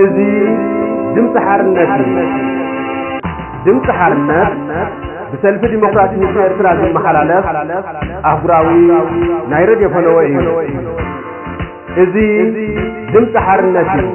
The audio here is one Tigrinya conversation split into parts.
እዚ ድምፂ ሓርነት እዩ። ድምፂ ሓርነት ብሰልፊ ዲሞክራሲ ህዝቢ ኤርትራ ዝመሓላለፍ ኣህጉራዊ ናይ ሬድዮ ፈነወ እዩ። እዚ ድምፂ ሓርነት እዩ።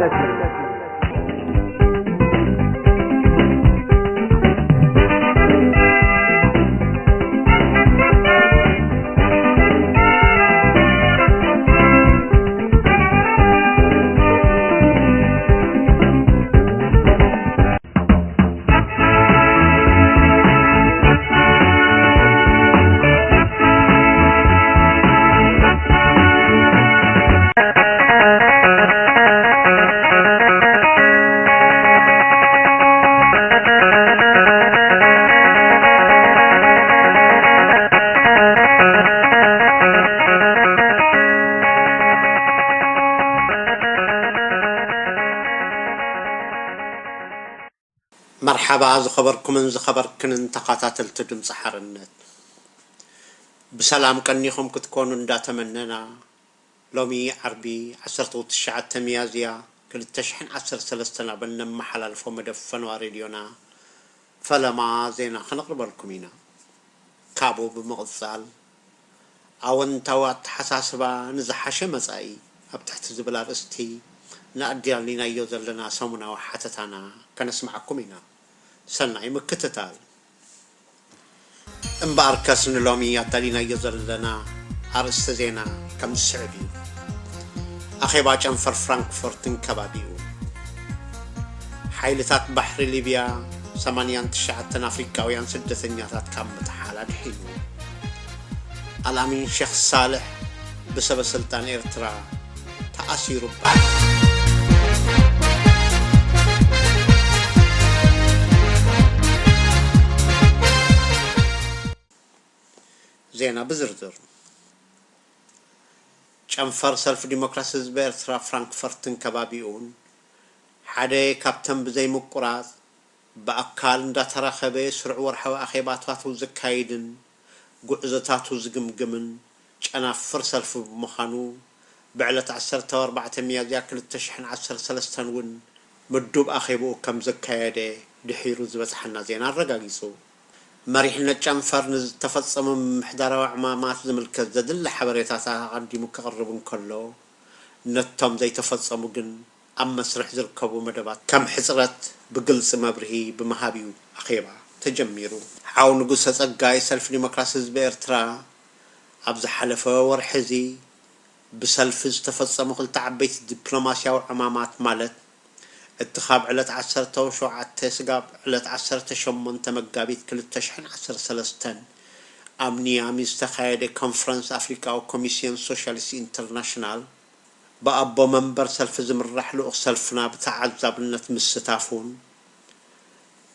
መርሓባ ዝኸበርኩምን ዝኸበርክንን ተኸታተልቲ ድምፂ ሓርነት፣ ብሰላም ቀኒኹም ክትኮኑ እንዳተመነና፣ ሎሚ ዓርቢ ዓሰርተ ትሽዓተ ሚያዝያ ክልተ ሽሕን ዓሰርተ ሰለስተን ኣብ እነመሓላልፎ መደብ ፈነዋ ሬድዮና ፈለማ ዜና ከነቕርበልኩም ኢና። ካብኡ ብምቕጻል፣ ኣወንታዊ ኣተሓሳስባ ንዝሓሸ መጻኢ ኣብ ትሕቲ ዝብል ኣርእስቲ ንኣዳሊናዮ ዘለና ሰሙናዊ ሓተታና ከነስምዓኩም ኢና። ሰናይ ምክትታል። እምበኣርከስ ንሎሚ ኣዳሊናዮ ዘለና ኣርእስቲ ዜና ከም ዝስዕብ እዩ። ኣኼባ ጨንፈር ፍራንክፈርትን ከባቢኡ። ሓይልታት ባሕሪ ሊብያ ሰማንያን ትሽዓተን ኣፍሪቃውያን ስደተኛታት ካብ ምጥሓል ኣድሒኑ። ኣልኣሚን ሼኽ ሳልሕ ብሰበ ስልጣን ኤርትራ ተኣሲሩ። ዜና ብዝርዝር። ጨንፈር ሰልፊ ዲሞክራሲ ህዝቢ ኤርትራ ፍራንክፈርትን ከባቢኡን ሓደ ካብተን ብዘይምቁራጽ ብኣካል እንዳተራኸበ ስሩዕ ወርሓዊ ኣኼባታቱ ዘካይድን ጉዕዞታቱ ዝግምግምን ጨናፍር ሰልፊ ብምዃኑ፣ ብዕለት ዓሰርተ ኣርባዕተ ሚያዝያ ክልተ ሽሕን ዓሰርተ ሰለስተን እውን ምዱብ ኣኼብኡ ከም ዘካየደ ድሒሩ ዝበጽሓና ዜና ኣረጋጊጹ። መሪሕነት ጨንፈር ንዝተፈጸሙ ምምሕዳራዊ ዕማማት ዝምልከት ዘድሊ ሓበሬታታት ኣቐዲሙ ከቕርብ እንከሎ፣ ነቶም ዘይተፈጸሙ ግን ኣብ መስርሕ ዝርከቡ መደባት ከም ሕጽረት ብግልጺ መብርሂ ብምሃብ እዩ ኣኼባ ተጀሚሩ። ሓው ንጉሰ ጸጋይ ሰልፊ ዲሞክራሲ ህዝቢ ኤርትራ ኣብ ዝሓለፈ ወርሒ እዚ ብሰልፊ ዝተፈጸሙ ክልተ ዓበይቲ ዲፕሎማስያዊ ዕማማት ማለት እቲ ካብ ዕለት ዓሰርተ ሸውዓተ ስጋብ ዕለት ዓሰርተ ሸሞንተ መጋቢት ክልተ ሽሕን ዓሰርተ ሰለስተን ኣብ ኒያሚ ዝተኻየደ ኮንፈረንስ ኣፍሪቃዊ ኮሚስዮን ሶሻሊስት ኢንተርናሽናል ብኣቦ መንበር ሰልፊ ዝምራሕ ልኡኽ ሰልፍና ብተዓዛብነት ምስታፉን፣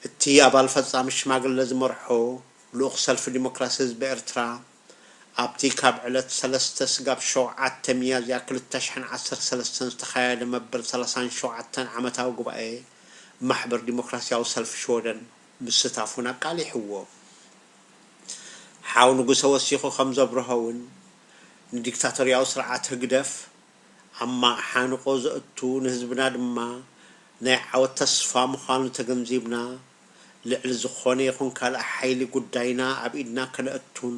እቲ ኣባል ፈጻሚ ሽማግለ ዝመርሖ ልኡኽ ሰልፊ ዲሞክራሲ ህዝቢ ኤርትራ፣ ኣብቲ ካብ ዕለት ሰለስተ ስጋብ ሸውዓተ ሚያዝያ ክልተ ሽሕን ዓሰርተ ሰለስተን ዝተኻየደ መበል ሰላሳን ሸውዓተን ዓመታዊ ጉባኤ ማሕበር ዲሞክራስያዊ ሰልፊ ሽወደን ምስታፉን ኣቃሊሕዎ። ሓው ንጉሰ ወሲኹ ከም ዘብርሆ እውን፣ ንዲክታቶርያዊ ስርዓት ህግደፍ ኣማሓንቆ ዘእቱ፣ ንህዝብና ድማ ናይ ዓወት ተስፋ ምዃኑ ተገንዚብና፣ ልዕሊ ዝኾነ ይኹን ካልእ ሓይሊ ጉዳይና ኣብ ኢድና ከነእቱን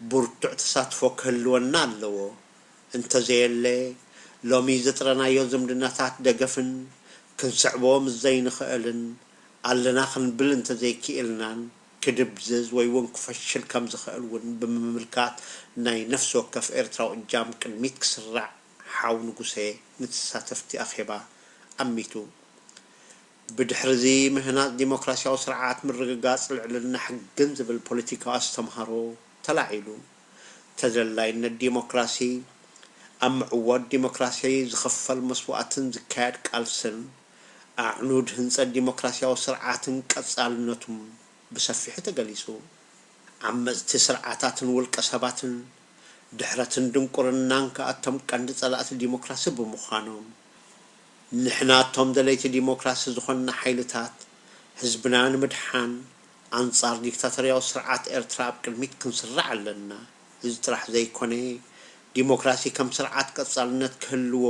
ብርቱዕ ተሳትፎ ክህልወና ኣለዎ። እንተዘየለ፣ ሎሚ ዘጥረናዮ ዝምድናታት ደገፍን ክንስዕቦ ምስ ዘይንኽእልን፣ ኣለና ክንብል እንተዘይክኢልናን፣ ክድብዝዝ ወይ እውን ክፈሽል ከም ዝኽእል እውን ብምምልካት፣ ናይ ነፍሲ ወከፍ ኤርትራዊ እጃም ቅድሚት ክስራዕ ሓው ንጉሴ ንተሳተፍቲ ኣኼባ ኣሚቱ። ብድሕሪ እዚ ምህናጽ ዲሞክራስያዊ ስርዓት፣ ምርግጋጽ ልዕልና ሕግን ዝብል ፖለቲካዊ ኣስተምህሮ ተላዒሉ። ተደላይነት ዲሞክራሲ፣ ኣብ ምዕዋት ዲሞክራሲ ዝኽፈል መስዋእትን ዝካየድ ቃልስን፣ ኣዕኑድ ህንጸት ዲሞክራስያዊ ስርዓትን ቀጻልነቱን ብሰፊሑ ተገሊጹ። ዓመጽቲ ስርዓታትን ውልቀ ሰባትን ድሕረትን ድንቁርናን ከኣ እቶም ቀንዲ ጸላእቲ ዲሞክራሲ ብምዃኖም፣ ንሕና እቶም ደለይቲ ዲሞክራሲ ዝኾንና ሓይልታት፣ ህዝብና ንምድሓን ኣንጻር ዲክታቶርያዊ ስርዓት ኤርትራ ኣብ ቅድሚት ክንስራዕ ኣለና። እዚ ጥራሕ ዘይኮነ፣ ዲሞክራሲ ከም ስርዓት ቀጻልነት ክህልዎ፣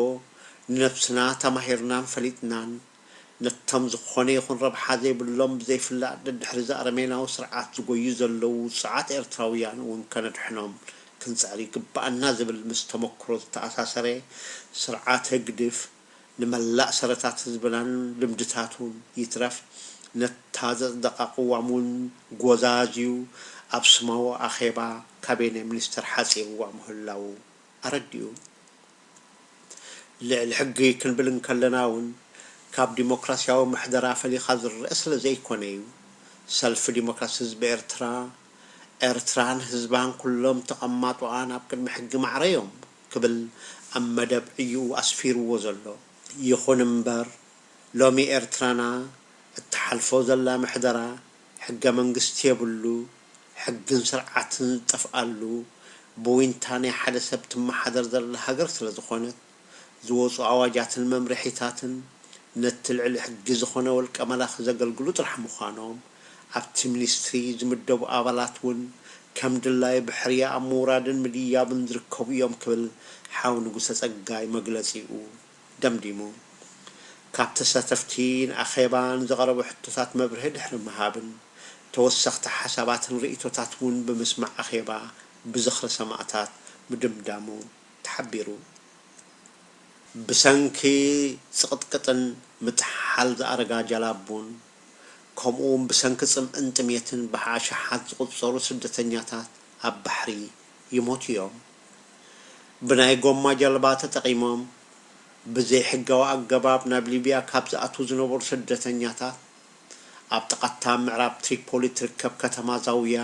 ንነብስና ተማሂርናን ፈሊጥናን፣ ነቶም ዝኾነ ይኹን ረብሓ ዘይብሎም ብዘይፍላጥ ደድሕሪ እዚ ኣረሜናዊ ስርዓት ዝጎዩ ዘለዉ ውጹዓት ኤርትራውያን እውን ከነድሕኖም ክንጽዕር ይግብኣና ዝብል ምስ ተመክሮ ዝተኣሳሰረ ስርዓት ህግድፍ ንመላእ ሰረታት ህዝብናን ልምድታቱን ይትረፍ ነታ ዘጽደቓ ቅዋም እውን ጎዛዝዩ ኣብ ስማዊ ኣኼባ ካቢነ ሚኒስተር ሓጺርዋ ምህላዉ ኣረዲኡ። ልዕሊ ሕጊ ክንብል እንከለና እውን ካብ ዲሞክራሲያዊ ምሕደራ ፈሊኻ ዝረአ ስለ ዘይኮነ እዩ። ሰልፊ ዲሞክራሲ ህዝቢ ኤርትራ፣ ኤርትራን ህዝባን ኩሎም ተቐማጦኣን ኣብ ቅድሚ ሕጊ ማዕረ እዮም ክብል ኣብ መደብ ዕዩኡ ኣስፊርዎ ዘሎ። ይኹን እምበር ሎሚ ኤርትራና እትሓልፎ ዘላ ምሕደራ ሕገ መንግስቲ የብሉ፣ ሕግን ስርዓትን ዝጠፍኣሉ፣ ብዊንታ ናይ ሓደ ሰብ ትመሓደር ዘላ ሃገር ስለ ዝኾነት፣ ዝወጹ ኣዋጃትን መምርሒታትን ነቲ ልዕሊ ሕጊ ዝኾነ ወልቀ መላኺ ዘገልግሉ ጥራሕ ምዃኖም፣ ኣብቲ ሚኒስትሪ ዝምደቡ ኣባላት እውን ከም ድላዩ ብሕርያ ኣብ ምውራድን ምድያብን ዝርከቡ እዮም ክብል ሓው ንጉሰ ጸጋይ መግለጺኡ ደምዲሙ። ካብ ተሳተፍቲ ንኣኼባን ዝቐረቡ ሕቶታት መብርሂ ድሕሪ ምሃብን ተወሰኽቲ ሓሳባትን ርእይቶታት እውን ብምስማዕ ኣኼባ ብዝኽሪ ሰማእታት ምድምዳሙ ተሓቢሩ። ብሰንኪ ጽቕጥቅጥን ምጥሓል ዝኣረጋ ጃላቡን ከምኡውን ብሰንኪ ጽምእን ጥሜትን ብኣሽሓት ዝቑጸሩ ስደተኛታት ኣብ ባሕሪ ይሞቱ እዮም። ብናይ ጎማ ጀልባ ተጠቒሞም ብዘይሕጋዊ ኣገባብ ናብ ሊብያ ካብ ዝኣትዉ ዝነበሩ ስደተኛታት፣ ኣብ ጥቓታ ምዕራብ ትሪፖሊ ትርከብ ከተማ ዛውያ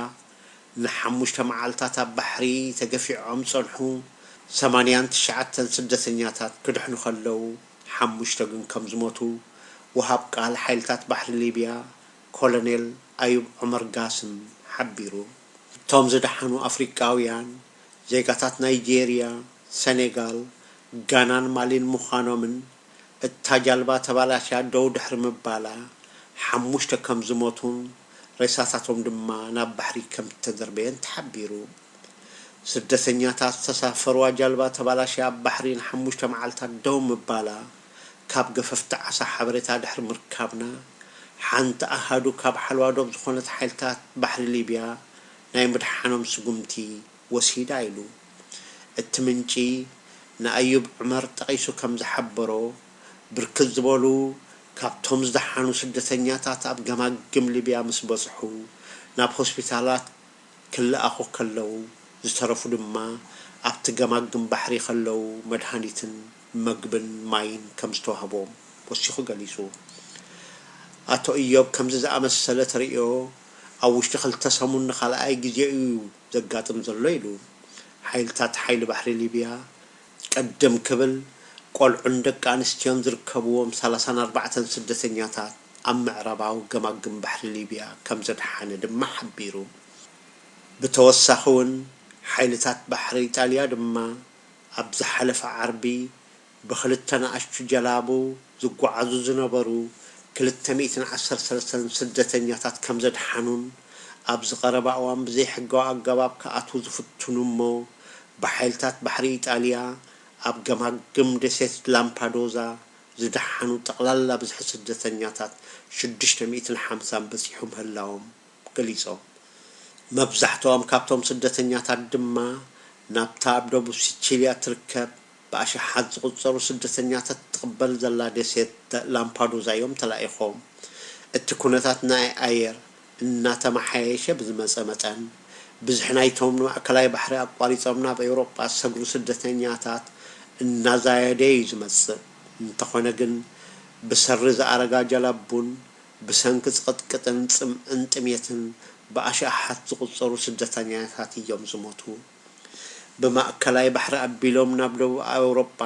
ንሓሙሽተ መዓልታት ኣብ ባሕሪ ተገፊዖም ዝጸንሑ ሰማንያን ትሽዓተን ስደተኛታት ክድሕኑ ከለዉ፣ ሓሙሽተ ግን ከም ዝሞቱ ወሃብ ቃል ሓይልታት ባሕሪ ሊብያ ኮሎኔል ኣዩብ ዑመር ጋስም ሓቢሩ። እቶም ዝደሓኑ ኣፍሪቃውያን ዜጋታት ናይጄርያ፣ ሰኔጋል፣ ጋናን ማሊን ምዃኖምን እታ ጃልባ ተባላሽያ ደው ድሕሪ ምባላ ሓሙሽተ ከም ዝሞቱን ሬሳታቶም ድማ ናብ ባሕሪ ከም ዝተደርበየን ተሓቢሩ። ስደተኛታት ዝተሳፈርዋ ጃልባ ተባላሽያ ኣብ ባሕሪ ንሓሙሽተ መዓልታት ደው ምባላ ካብ ገፈፍቲ ዓሳ ሓበሬታ ድሕሪ ምርካብና፣ ሓንቲ ኣሃዱ ካብ ሓለዋ ዶብ ዝኾነት ሓይልታት ባሕሪ ሊብያ ናይ ምድሓኖም ስጉምቲ ወሲዳ ኢሉ። እቲ ምንጪ ንኣዩብ ዑመር ጠቒሱ ከም ዝሓበሮ፣ ብርክት ዝበሉ ካብቶም ዝደሓኑ ስደተኛታት ኣብ ገማግም ሊብያ ምስ በጽሑ፣ ናብ ሆስፒታላት ክለኣኹ ከለዉ፣ ዝተረፉ ድማ ኣብቲ ገማግም ባሕሪ ከለዉ መድሃኒትን መግብን ማይን ከም ዝተዋህቦም ወሲኹ ገሊጹ። ኣቶ እዮብ ከምዚ ዝኣመሰለ ተርእዮ ኣብ ውሽጢ ክልተ ሰሙን ንኻልኣይ ግዜ እዩ ዘጋጥም ዘሎ ኢሉ። ሓይልታት ሓይሊ ባሕሪ ሊብያ ቀደም ክብል ቆልዑን ደቂ ኣንስትዮን ዝርከብዎም ሰላሳን ኣርባዕተን ስደተኛታት ኣብ ምዕራባዊ ገማግም ባሕሪ ሊብያ ከም ዘድሓነ ድማ ሓቢሩ። ብተወሳኺ እውን ሓይልታት ባሕሪ ኢጣልያ ድማ ኣብ ዝሓለፈ ዓርቢ ብኽልተ ንኣሽቱ ጀላቡ ዝጓዓዙ ዝነበሩ ክልተ ሚእትን ዓሰርተ ሰለስተን ስደተኛታት ከም ዘድሓኑን ኣብዚ ቀረባ እዋን ብዘይሕጋዊ ኣገባብ ክኣትዉ ዝፍትኑ እሞ ብሓይልታት ባሕሪ ኢጣልያ ኣብ ገማግም ደሴት ላምፓዶዛ ዝደሓኑ ጠቕላላ ብዝሒ ስደተኛታት ሽዱሽተ ሚእትን ሓምሳን በጺሑ ምህላዎም ገሊጾም። መብዛሕትኦም ካብቶም ስደተኛታት ድማ ናብታ ኣብ ደቡብ ሲቺልያ ትርከብ ብኣሽሓት ዝቑጸሩ ስደተኛታት ትቕበል ዘላ ደሴት ላምፓዱዛ እዮም ተላኢኾም። እቲ ኩነታት ናይ ኣየር እናተመሓየሸ ብዝመጸ መጠን፣ ብዝሒ ናይቶም ንማእከላይ ባሕሪ ኣቋሪጾም ናብ ኤውሮጳ ዝሰግሩ ስደተኛታት እናዛየደ እዩ ዝመጽእ። እንተኾነ ግን፣ ብሰሪ ዝኣረጋ ጀላቡን ብሰንኪ ጽቕጥቅጥን ጽምእን ጥሜትን ብኣሽሓት ዝቑጸሩ ስደተኛታት እዮም ዝሞቱ። ብማእከላይ ባሕሪ ኣቢሎም ናብ ደቡብ ኣውሮጳ፣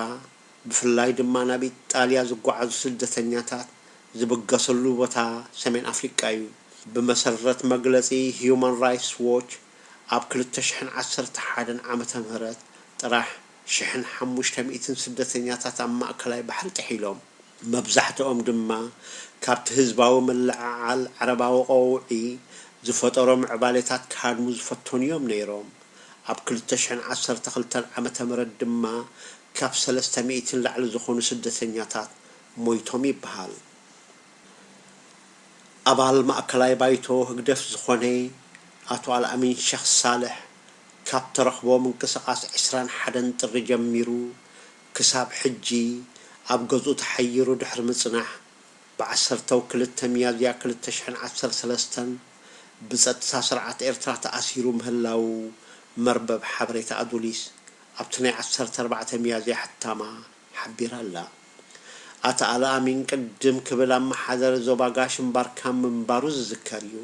ብፍላይ ድማ ናብ ኢጣልያ ዝጓዓዙ ስደተኛታት ዝብገሰሉ ቦታ ሰሜን ኣፍሪቃ እዩ። ብመሰረት መግለጺ ሂዩማን ራይትስ ዎች፣ ኣብ ክልተ ሽሕን ዓሰርተ ሓደን ዓመተ ምህረት ጥራሕ ሽሕን ሓሙሽተ ሚእትን ስደተኛታት ኣብ ማእከላይ ባሕሪ ጥሒሎም። መብዛሕትኦም ድማ ካብቲ ህዝባዊ ምልዕዓል ዓረባዊ ቀውዒ ዝፈጠሮ ምዕባሌታት ክሃድሙ ዝፈተኑ እዮም ነይሮም። ኣብ ክልተ ሽሕን ዓሰርተ ክልተን ዓመተ ምህረት ድማ ካብ ሰለስተ ሚእቲ ንላዕሊ ዝኾኑ ስደተኛታት ሞይቶም ይበሃል። ኣባል ማእከላይ ባይቶ ህግደፍ ዝኾነ ኣቶ ኣልኣሚን ሸኽ ሳልሕ፣ ካብ ተረኽቦ ምንቅስቓስ ዕስራን ሓደን ጥሪ ጀሚሩ ክሳብ ሕጂ ኣብ ገዝኡ ተሓይሩ ድሕሪ ምጽናሕ፣ ብዓሰርተው ክልተ ሚያዝያ ክልተ ሽሕን ዓሰርተ ሰለስተን ብጸጥታ ስርዓት ኤርትራ ተኣሲሩ ምህላዉ መርበብ ሓበሬታ ኣዱሊስ ኣብቲ ናይ ዓሰርተ ኣርባዕተ ሚያዝያ ሕታማ ሓቢራ ኣላ። ኣታ ኣልኣሚን ቅድም ክብል ኣመሓዳሪ ዞባ ጋሽ እምባርካ ምንባሩ ዝዝከር እዩ።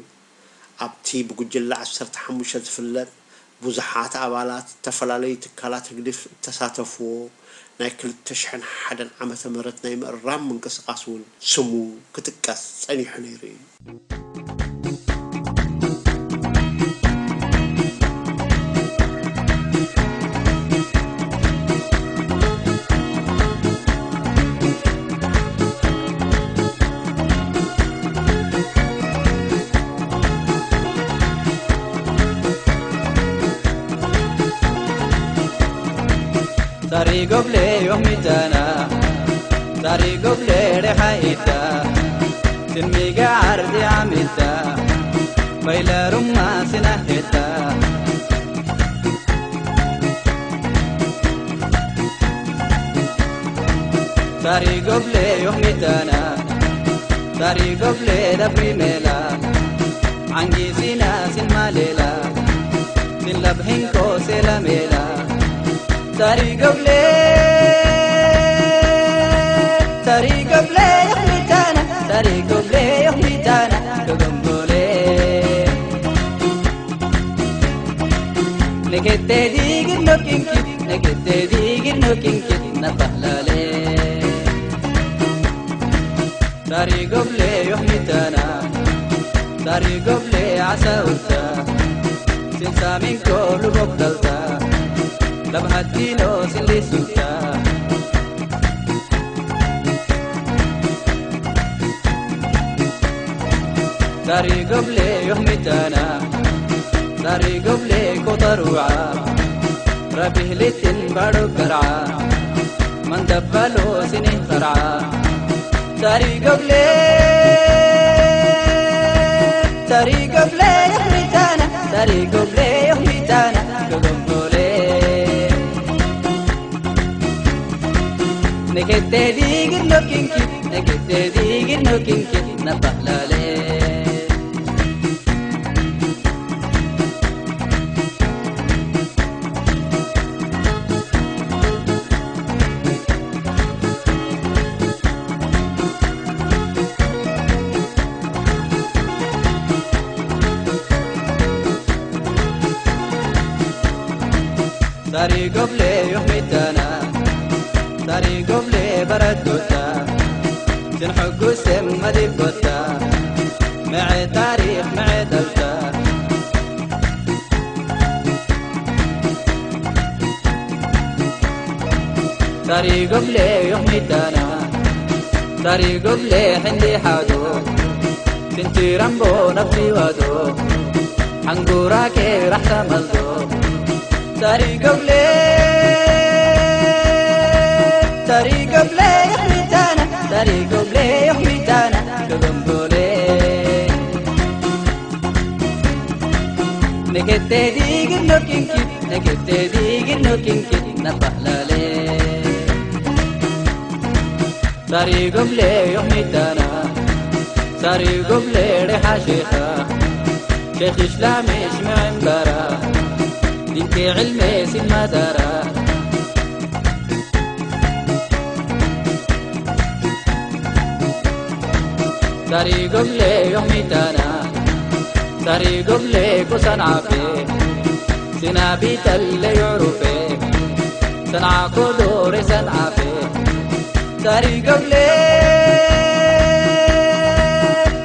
ኣብቲ ብጉጅለ ዓሰርተ ሓሙሽተ ዝፍለጥ ብዙሓት ኣባላት ዝተፈላለዩ ትካላት ህግድፍ እተሳተፍዎ ናይ ክልተ ሽሕን ሓደን ዓመተ ምህረት ናይ ምእራም ምንቅስቓስ እውን ስሙ ክጥቀስ ጸኒሑ ነይሩ እዩ። ሳሪ ጎብሌ ዮሚታና፣ ሳሪ ጎብሌ ሬሓ ኢታ፣ ስንሚጋ ዓርዲ ዓሚታ፣ ኮይለ ሩማ ስና ሄታ። ሳሪ ጎብሌ ዮሚታና፣ ሳሪ ጎብሌ ደብሪ ሜላ፣ ዓንጊ ሲና ሲን ማሌላ፣ ሲን ለብሒንኮ ሴላ ሜላ። ሳሪ ጎብሌ፣ ሳሪ ጎብሌ ዮሚታና፣ ሳሪ ጎብሌ ዮሚታና፣ ከገምቦሌ። ነጌቴ ዲግር ኖ ኪንኪት፣ ነጌቴ ዲግር ኖ ኪንኪት፣ ነባህላሌ። ሳሪ ጎብሌ ዮሚታና፣ ሳሪ ጎብሌ ዓሳውታ፣ ሲንሳሚንኮ ሉጎብዳልታ፣ ለብሃቲኖ ሲንሊሱታ። ሳሪ ጎብሌ ዮህሚታና፣ ሳሪ ጎብሌ ኮተሩዓ፣ ረቢህ ሊትን ባዶ ገርዓ፣ መንደበሎ ሲኒ ኸርዓ። ሳሪ ጎብሌ፣ ሳሪ ጎብሌ ዮህሚታና፣ ሳሪ ጎብሌ ዮህሚታና፣ ገገምቦሌ። ነጌቴ ዲግር ኖኪንኪት፣ ነጌቴ ዲግር ኖኪንኪት፣ ነባህላሌ። ሳሪ ጎብሌ ዮህሚታና፣ ሳሪ ጎብሌ በረዶታ፣ ስንሐጉ ስም መዲቦታ፣ ምዐ ታሪኽ ምዐ ደልታ። ሳሪ ጎብሌ ዮህሚታና፣ ሳሪ ጎብሌ ሕንዲ ሓዶ፣ ስንቲ ራምቦ ነብሲ ዋዶ፣ ሓንጉራ ኬራሕ ተመልዶ። ሳሪ ጎብሌ፣ ሳሪ ጎብሌ ዮህሚታና፣ ሳሪ ጎብሌ ዮህሚታና፣ ገገምቦሌ። ነጌቴ ዲግር ኖኪንኪት፣ ነጌቴ ዲግር ኖኪንኪት፣ ነባህላሌ። ሳሪ ጎብሌ ዮህሚታና፣ ሳሪ ጎብሌ ሬሓ ሼኻ፣ ሼኽ ኢስላም ሽምዕ እምበራ፣ ድንቂ ዕልሜ ሲማዳራ። ሳሪ ጎብሌ ዮህሚታና፣ ሳሪ ጎብሌ ኮሳን ዓፌ፣ ሲና ቢተለ ዩዕሩፌ፣ ሰንዓ ኮዶሬ ሰንዓፌ። ሳሪ ጎብሌ፣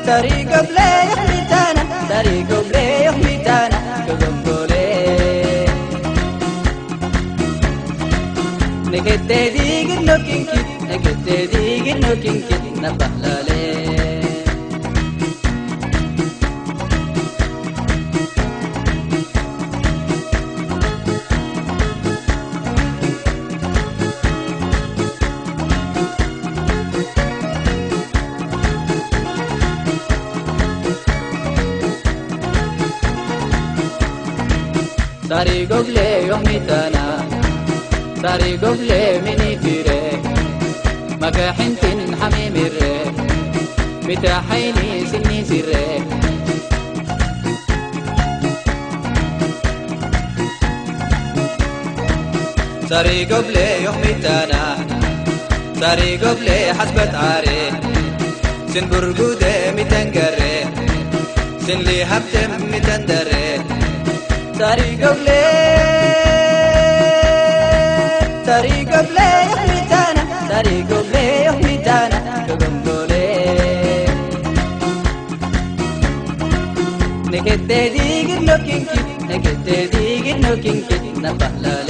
ሳሪ ጎብሌ ዮህሚታና፣ ሳሪ ጎብሌ ዮህሚታና፣ ከገምቦሌ። ነጌቴ ዲግር ኖኪንኪት፣ ነጌቴ ዲግር ኖኪንኪት፣ ነባህላሌ። ሳሪጎብሌ ዮሚታና ሳሪጎብሌ ሚኒፊሬ ማከሒንቲን ሓሚሚሬ ሚታ ሓይኒ ሲኒሲሬ ሳሪጎብሌ ዮሚታና ሳሪጎብሌ ሓስበት ዓሬ ስንጉርጉደ ሚተንገሬ ስንሊ ሃብቴ ሚተንደሬ ሳሪጎብሌ ሳሪጎብሌ ዮሚታና ሳሪጎብሌ ዮሚታና ሸጎምጎሌ ነከቴ ዲግድ ኖኪንኪ ነከቴ ዲግድ ኖኪንኪ ነባህላሌ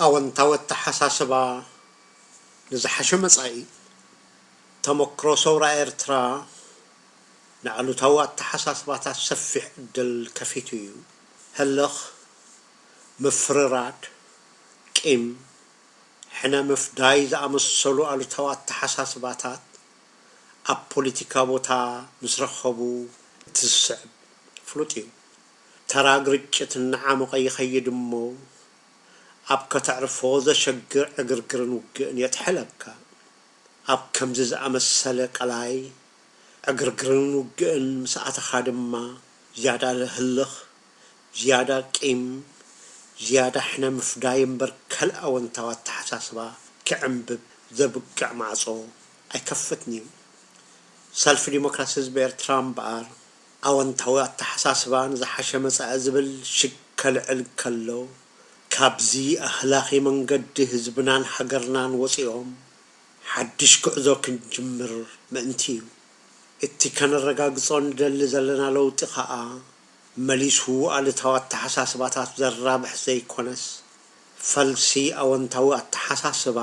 ኣወንታዊ ኣተሓሳስባ ንዝሓሸ መጻኢ። ተመክሮ ሰውራ ኤርትራ ንኣሉታዊ ኣተሓሳስባታት ሰፊሕ ዕድል ከፊቱ እዩ። ህልኽ፣ ምፍርራድ፣ ቂም፣ ሕነ ምፍዳይ ዝኣመሰሉ ኣሉታዊ ኣተሓሳስባታት ኣብ ፖለቲካ ቦታ ምስ ረኸቡ እቲ ዝስዕብ ፍሉጥ እዩ። ተራ ግርጭት እናዓሞቐ ይኸይድ እሞ፣ ኣብ ከተዕርፎ ዘሸግር ዕግርግርን ውግእን የጥሕለካ። ኣብ ከምዚ ዝኣመሰለ ቀላይ ዕግርግርን ውግእን ምስ ኣተኻ ድማ፣ ዝያዳ ህልኽ፣ ዝያዳ ቂም፣ ዝያዳ ሕነ ምፍዳይ እምበር፣ ካልእ ኣወንታዊ ኣተሓሳስባ ክዕምብብ ዘብቅዕ ማዕጾ ኣይከፍትን እዩ። ሰልፊ ዲሞክራሲ ህዝቢ ኤርትራ እምበኣር፣ ኣወንታዊ ኣተሓሳስባ ንዝሓሸ መጻኢ ዝብል ሽግ ከልዕል ከሎ፣ ካብዚ ኣህላኺ መንገዲ ህዝብናን ሃገርናን ወጺኦም፣ ሓድሽ ጉዕዞ ክንጅምር ምእንቲ እዩ። እቲ ከነረጋግጾ ንደሊ ዘለና ለውጢ ኸኣ፣ መሊሱ ኣሉታዊ ኣተሓሳስባታት ዘራብሕ ዘይኮነስ፣ ፈልሲ ኣወንታዊ ኣተሓሳስባ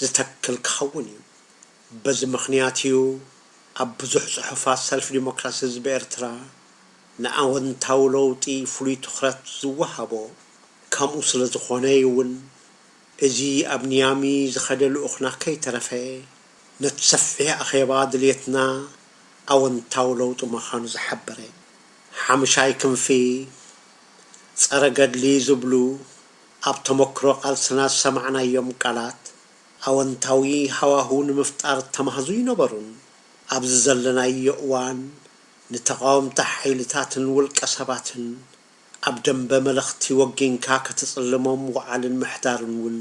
ዝተክል ክኸውን እዩ። በዚ ምኽንያት እዩ ኣብ ብዙሕ ጽሑፋት ሰልፊ ዲሞክራሲ ህዝቢ ኤርትራ ንኣወንታዊ ለውጢ ፍሉይ ትኹረት ዝወሃቦ። ከምኡ ስለ ዝኾነ እዩ እውን፣ እዚ ኣብ ኒያሚ ዝኸደ ልኡኽና ከይተረፈ፣ ነቲ ሰፊሕ ኣኼባ ድልየትና ኣወንታዊ ለውጢ ምዃኑ ዝሓበረ። ሓምሻይ ክንፊ፣ ጸረ ገድሊ ዝብሉ ኣብ ተመክሮ ቃልስና ዝሰማዕናዮም ቃላት፣ ኣወንታዊ ሃዋሁ ንምፍጣር እተማህዙ ኣይነበሩን። ኣብዚ ዘለናዮ እዋን፣ ንተቓወምቲ ሓይልታትን ውልቀ ሰባትን ኣብ ደንበ መለኽቲ ወጊንካ ከተጽልሞም ምውዓልን ምሕዳርን እውን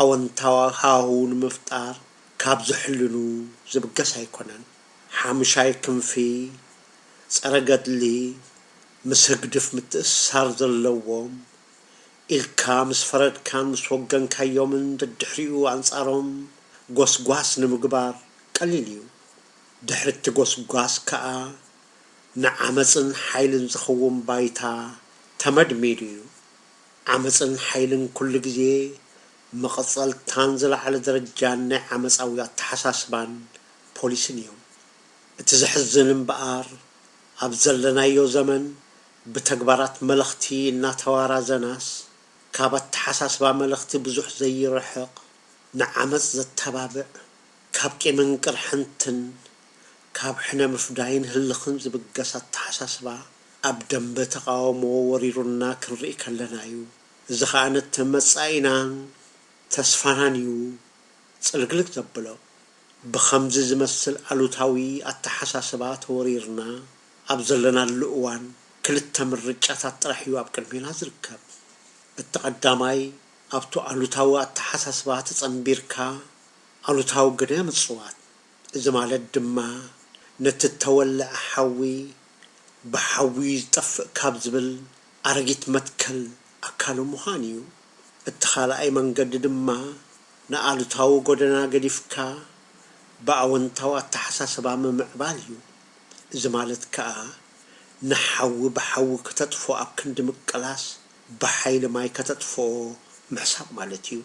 ኣወንታዊ ሃዋሁ ንምፍጣር ካብ ዝሕልኑ ዝብገስ ኣይኮነን። ሓምሻይ ክንፊ፣ ጸረ ገድሊ፣ ምስ ህግድፍ ምትእስሳር ዘለዎም ኢልካ ምስ ፈረድካን ምስ ወገንካዮምን ደድሕሪኡ ኣንጻሮም ጎስጓስ ንምግባር ቀሊል እዩ። ድሕሪ እቲ ጎስጓስ ከኣ ንዓመጽን ሓይልን ዝኸውን ባይታ ተመድሚዱ እዩ። ዓመጽን ሓይልን ኩሉ ግዜ መቐጸልታን ዝለዓለ ደረጃን ናይ ዓመጻዊ ኣተሓሳስባን ፖሊስን እዮም። እቲ ዘሕዝን እምበኣር፣ ኣብ ዘለናዮ ዘመን ብተግባራት መለኽቲ እናተዋራዘናስ፣ ካብ ኣተሓሳስባ መለኽቲ ብዙሕ ዘይርሕቕ፣ ንዓመጽ ዘተባብዕ፣ ካብ ቂምን ቅርሕንትን ካብ ሕነ ምፍዳይን ህልኽን ዝብገስ ኣተሓሳስባ ኣብ ደንበ ተቓውሞ ወሪሩና ክንርኢ ከለና እዩ። እዚ ኸኣ ነቲ መጻኢናን ተስፋናን እዩ ጽልግልግ ዘብሎ። ብኸምዚ ዝመስል ኣሉታዊ ኣተሓሳስባ ተወሪርና ኣብ ዘለናሉ እዋን፣ ክልተ ምርጫታት ጥራሕ እዩ ኣብ ቅድሜና ዝርከብ። እቲ ቀዳማይ፣ ኣብቲ ኣሉታዊ ኣተሓሳስባ ተጸንቢርካ ኣሉታዊ ግደ ምጽዋት። እዚ ማለት ድማ፣ ነቲ እተወልዐ ሓዊ ብሓዊ ዝጠፍእ ካብ ዝብል ኣረጊት መትከል ኣካሉ ምዃን እዩ። እቲ ካልኣይ መንገዲ ድማ፣ ንኣሉታዊ ጎደና ገዲፍካ ብኣወንታዊ ኣተሓሳስባ ምምዕባል እዩ። እዚ ማለት ከኣ፣ ንሓዊ ብሓዊ ከተጥፍኦ ኣብ ክንዲ ምቅላስ፣ ብሓይሊ ማይ ከተጥፍኦ ምሕሳብ ማለት እዩ።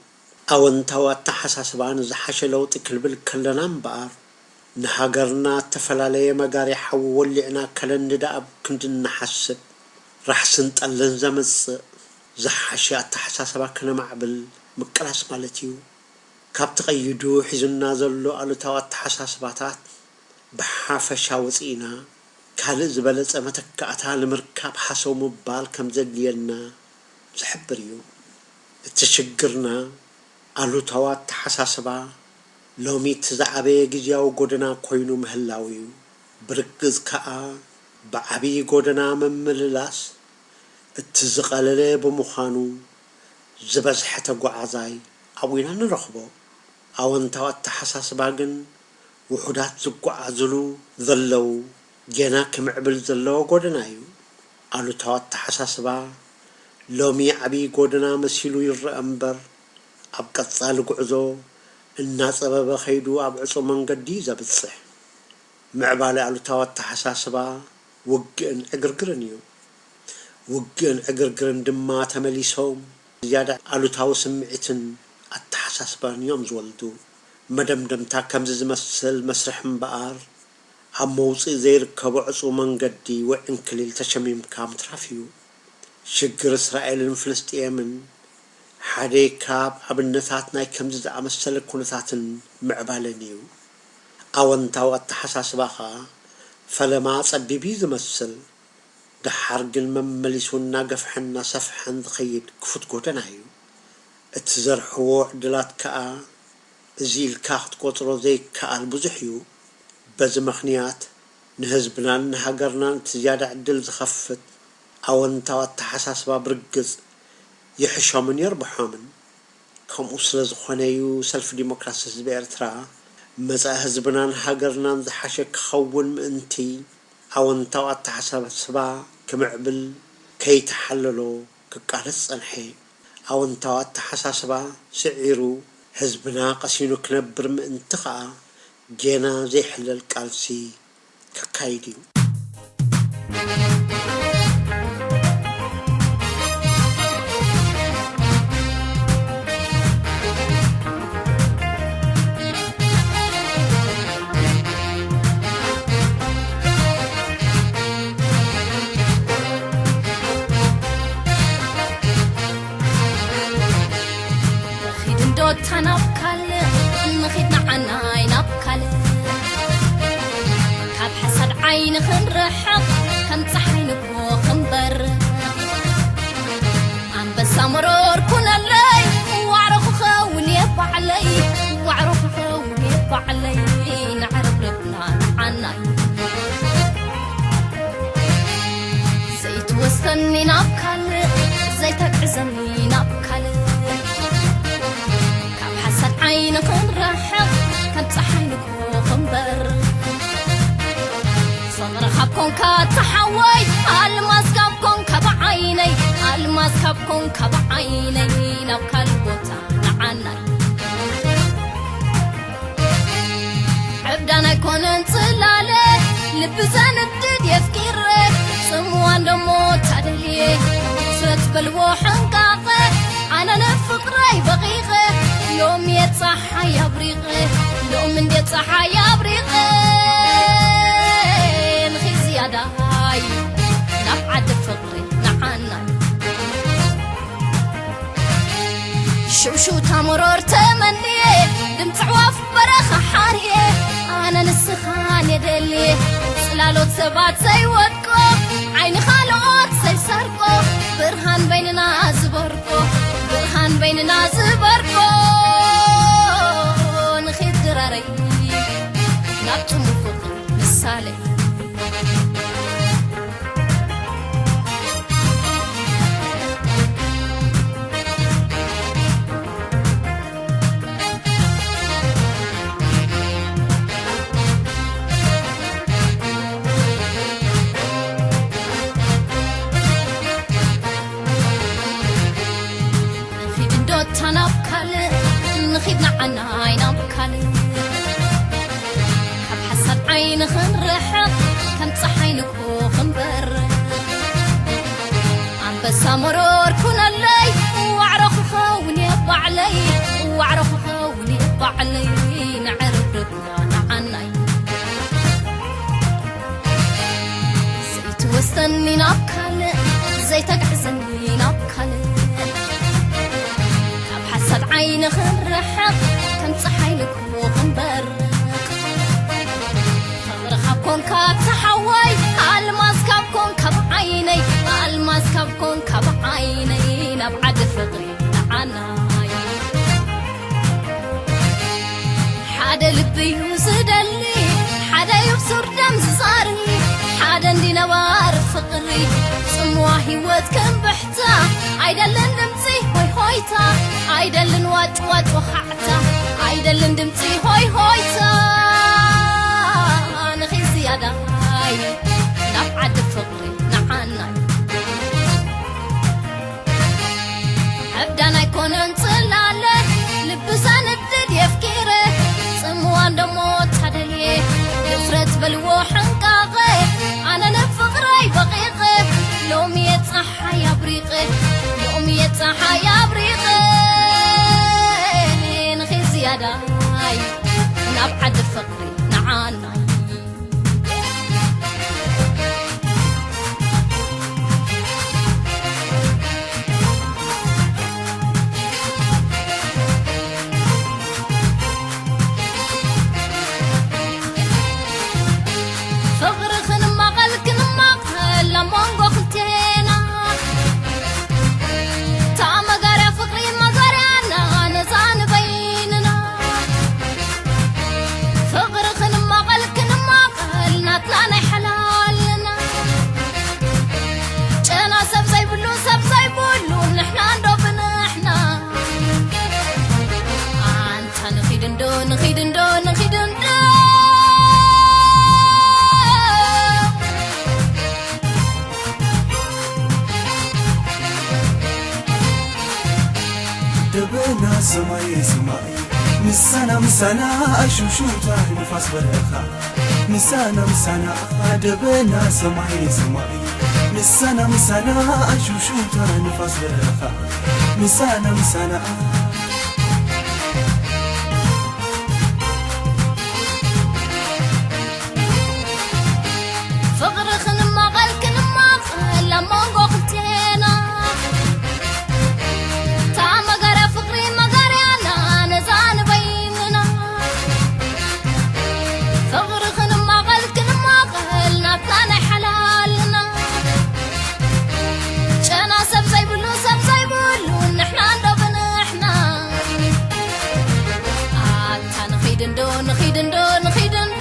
ኣወንታዊ ኣተሓሳስባ ንዝሓሸ ለውጢ ክንብል ከለና እምበኣር፣ ንሃገርና እተፈላለየ መጋሪ ሓዊ ወሊዕና ከለንዳ ኣብ ክንዲ እንሓስብ፣ ራሕስን ጠልን ዘምጽእ ዝሓሸ ኣተሓሳስባ ከነማዕብል ምቅላስ ማለት እዩ። ካብ ተቐይዱ ሒዙና ዘሎ ኣሉታዊ ኣተሓሳስባታት ብሓፈሻ ወጺእና፣ ካልእ ዝበለጸ መተካእታ ንምርካብ ሃሰው ምባል ከም ዘድልየና ዝሕብር እዩ። እቲ ሽግርና ኣሉታዊ ኣተሓሳስባ ሎሚ እቲ ዝዓበየ ግዝያዊ ጎደና ኮይኑ ምህላው እዩ። ብርግጽ ከኣ ብዓብዪ ጎደና ምምልላስ እቲ ዝቐለለ ብምዃኑ ዝበዝሐ ተጓዓዛይ ኣብኡ ኢና ንረኽቦ። ኣወንታዊ ኣተሓሳስባ ግን ውሑዳት ዝጓዓዙሉ ዘለዉ ጌና ክምዕብል ዘለዎ ጎደና እዩ። ኣሉታዊ ኣተሓሳስባ ሎሚ ዓብዪ ጎደና መሲሉ ይረአ እምበር፣ ኣብ ቀጻሊ ጉዕዞ እናጸበበ ከይዱ ኣብ ዕጹው መንገዲ እዩ ዘብጽሕ። ምዕባለ ኣሉታዊ ኣተሓሳስባ ውግእን ዕግርግርን እዩ። ውግእን ዕግርግርን ድማ ተመሊሶም ዝያዳ ኣሉታዊ ስምዒትን ኣተሓሳስባን እዮም ዝወልዱ። መደምደምታ ከምዚ ዝመስል መስርሕ እምበኣር፣ ኣብ መውጽኢ ዘይርከቦ ዕጹው መንገዲ ወይ ዕንክሊል ተሸሚምካ ምትራፍ እዩ። ሽግር እስራኤልን ፍልስጥኤምን ሓደ ካብ ኣብነታት ናይ ከምዚ ዝኣመሰለ ኩነታትን ምዕባለን እዩ። ኣወንታዊ ኣተሓሳስባ ኸኣ ፈለማ ጸቢብ እዩ ዝመስል፣ ደሓር ግን መመሊሱ እናገፍሐን እናሰፍሐን ዝኸይድ ክፉት ጎደና እዩ። እትዘርሕዎ ዕድላት ከኣ እዚ ኢልካ ክትቆጽሮ ዘይከኣል ብዙሕ እዩ። በዚ ምኽንያት ንህዝብናን ንሃገርናን እቲ ዝያዳ ዕድል ዝኸፍት ኣወንታዊ ኣተሓሳስባ ብርግጽ ይሕሾምን የርብሖምን። ከምኡ ስለ ዝኾነ እዩ ሰልፊ ዲሞክራሲ ህዝቢ ኤርትራ መጻኢ ህዝብናን ሃገርናን ዝሓሸ ክኸውን ምእንቲ ኣወንታዊ ኣተሓሳስባ ክምዕብል ከይተሓለሎ ክቃለስ ጸንሐ። ኣወንታዊ ኣተሓሳስባ ስዒሩ ህዝብና ቀሲኑ ክነብር ምእንቲ ኸኣ ጌና ዘይሕለል ቃልሲ ከካይድ እዩ። ንኺድ እንዶ እታ ናብ ካልእ፣ ንኺድ ንዓናይ ናብ ካልእ። ካብ ሓሳድ ዓይኒ ክንርሕቕ፣ ከም ጸሓይ ንግሆ ክንበርቕ። ኣንበሳ መሮር ኩነለይ፣ ዋዕሮ ክኸውን እየ ባዕለይ፣ ዋዕሮ ክኸውን እየ ባዕለይ፣ ንዕርብርብና ንዓናይ። ዘይትወስደኒ ናብ ካልእ፣ ዘይተግዕዘኒ ናብ ካልእ። ካብ ሓሳድ ዓይኒ ክንርሕቕ፣ ከም ጸሓይ ንግሆ ክንበር። ፍቕሪ ካብ ኮንካ ተሓወይ፣ ኣልማዝ ካብ ኮንካ ብዓይነይ፣ ኣልማዝ ካብ ኮንካ ብዓይነይ፣ ናብ ካልእ ቦታ ንዓናይ። ዕብዳን ኣይኮነን ጽላለ፣ ልቢ ዘንድድ የፍቂረ፣ ጽምዋ እንደሞ ታደልየ፣ ሰት በልዎ ሕንቃቐ፣ ኣነ ንፍቕረይ በቒቐ፣ ሎሚ እየ ጸሓይ ኣብሪቐ፣ ሎሚ እንደ ጸሓይ ኣብሪቐ፣ ንኺድ ዝያዳይ ናብ ዓዲ ፍቕሪ ንዓናይ። ሽውሽውታ መሮር ተመንየ፣ ድምፂ ኣዕዋፍ በረኻ ሓርየ፣ ኣነ ንስኻን የደልየ። ጽላሎት ሰባት ዘይወድቆ፣ ዓይኒ ካልኦት ዘይሰርቆ፣ ብርሃን በይንና ዝበርቆ፣ ብርሃን በይንና ዝበርቆ። ንኺድ ድራረይ ናብ ጽሙው ፍቕሪ ምሳሌ። ንኺድ እንዶ እታ ናብ ካልእ፣ ንኺድ ንዓናይ ናብ ካልእ። ካብ ሓሳድ ዓይኒ ክንርሕቕ፣ ከም ጸሓይ ንግሆ ክንበርቕ። ኣንበሳ መሮር ኩነለይ፣ ዋዕሮ ክኸውን እየ ባዕለይ፣ ዋዕሮ ክኸውን እየ ባዕለይ፣ ንዕርብርብና ንዓናይ። እኒ ናብ ካልእ ዘይተግዕዘኒ ናብ ካልእ፣ ካብ ሓሳድ ዓይኒ ክንርሕቕ፣ ከም ፀሓይ ንግሆ ክንበርቕ። ፍቕሪ ካብ ኮንካ ተሓዋይ፣ ኣልማዝ ካብ ኮንካ ብዓይነይ፣ ኣልማዝ ካብ ኮንካ ብዓይነይ፣ ናብ ዓዲ ፍቕሪ ንዓናይ። ሓደ ልቢ እዩ ዝደሊ፣ ሓደ እዩ ብሱር ደም ዝዛሪ፣ ሓደ እንዲ ነባር ፍቕሪ። ጽምዋ ህይወት ከም ብሕታ፣ ኣይደልን ድምጺ ሆይ ሆይታ፣ ኣይደልን ዋጭ ዋጭ ወኻዕታ፣ ኣይደልን ድምጺ ሆይ ሆይታ። ንኺድ ዝያዳይ ናብ ዓዲ ፍቕሪ ንዓናይ። ዕብዳን ኣይኮነን ጽላለ፣ ልቢ ዘንድድ የፍቂረ፣ ጽምዋ እንደሞ ታደልየ፣ ድፍረት በልዎ ሕንቃቐ፣ ኣነ ንፍቕረይ በቒቐ፣ ሎሚ እየ ጸሓይ ኣብሪቐ፣ ሎሚ እየ ጸሓይ ኣብሪቐ፣ ንኺድ ዝያዳይ ናብ ዓዲ ፍቕሪ ንዓናይ። ፍቕሪ ክንማቐል ክንማቐል ኣብ መንጎ ክልቴና፣ እታ መጋርያ ፍቕሪ መጋርያና ነዛ ንበይንና። ፍቕሪ ክንማቐል ክንማቐል ናትና ናይ ሓላልና። ጨና ሰብ ዘይብሉ ሰብ ዘይብሉ ንሕና እንዶ ብንሕና። ኣንታ ንኺድ እንዶ ንኺድ እንዶ ንኺድ እንዶ። ደበና ሰማይ ሰማይ ምሳና ምሳና ኣሹሹታ ንፋስ በረኻ ምሳና ምሳና ደበና ሰማይ ሰማይ ምሳና ምሳና ኣሹሹታ ንፋስ በረኻ ምሳና ምሳና ፍቕሪ ክንማቐል ክንማቐል ኣብ መንጎ ክልቴና። እታ መጋርያ ፍቕሪ መጋርያና ነዛ ንበይንና። ፍቕሪ ክንማቐል ክንማቐል ናትና ናይ ሓላልና። ጨና ሰብ ዘይብሉ ሰብ ዘይብሉ ንሕና እንዶ ብንሕና። ኣታ ንኺድ እንዶ ንኺድ እንዶ ንኺድ እንዶ።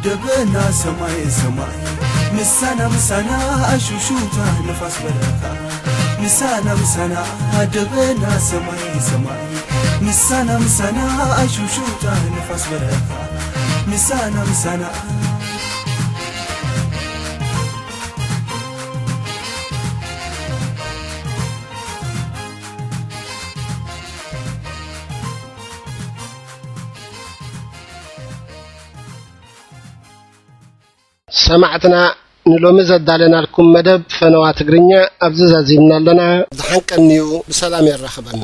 ደበና ሰማይ ሰማይ ምሳና ምሳና ኣሹሹታ ንፋስ በረኻ ምሳና ምሳና ደበና ሰማይ ሰማይ ምሳና ምሳና ኣሹሹታ ንፋስ በረኻ ምሳና ምሳና ሰማዕትና ንሎሚ ዘዳለናልኩም መደብ ፈነዋ ትግርኛ ኣብዚ ዛዚምና ኣለና። ዝሓንቀንዩ ብሰላም የራኽበና።